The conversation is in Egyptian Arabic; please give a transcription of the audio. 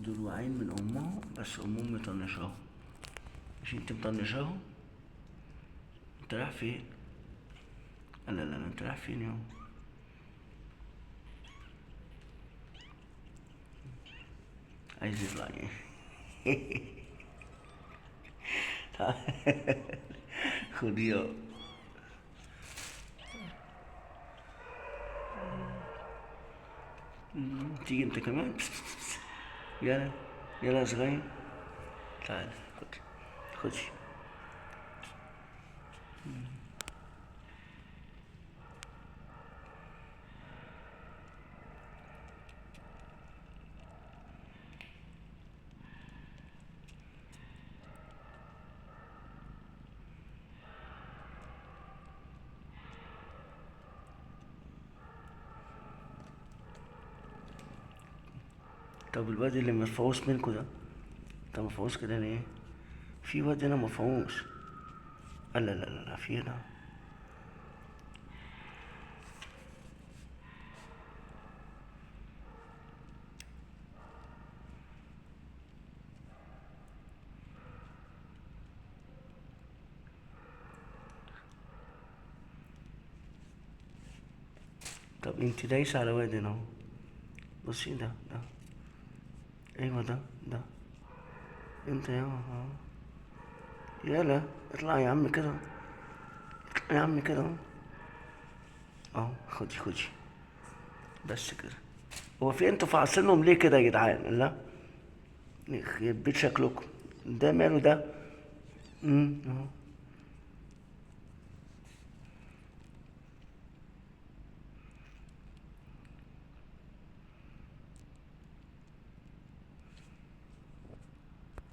دول واعيين من امهم، بس امهم مطنشاهم. مش انت مطنشاهم؟ انت رايح فين؟ لا لا لا، انت رايح فين يا عايز يطلع يعني؟ تعال خد يا تيجي انت كمان. يلا يلا يا صغير، تعال خد خدي. طب الواد اللي مفعوص منكو ده، انت مفعوص كده ليه؟ في واد هنا مفعوص. لا لا لا لا، في هنا. طب انت دايسه على واد هنا اهو. بصي ده ده، ايوه ده ده انت يا يلا اطلع يا عم كده، اطلع يا عم كده اهو. خدي خدي بس كده. هو في انتوا فعصينهم ليه كده يا جدعان؟ لا يخرب بيت شكلكم. ده ماله ده؟ اهو.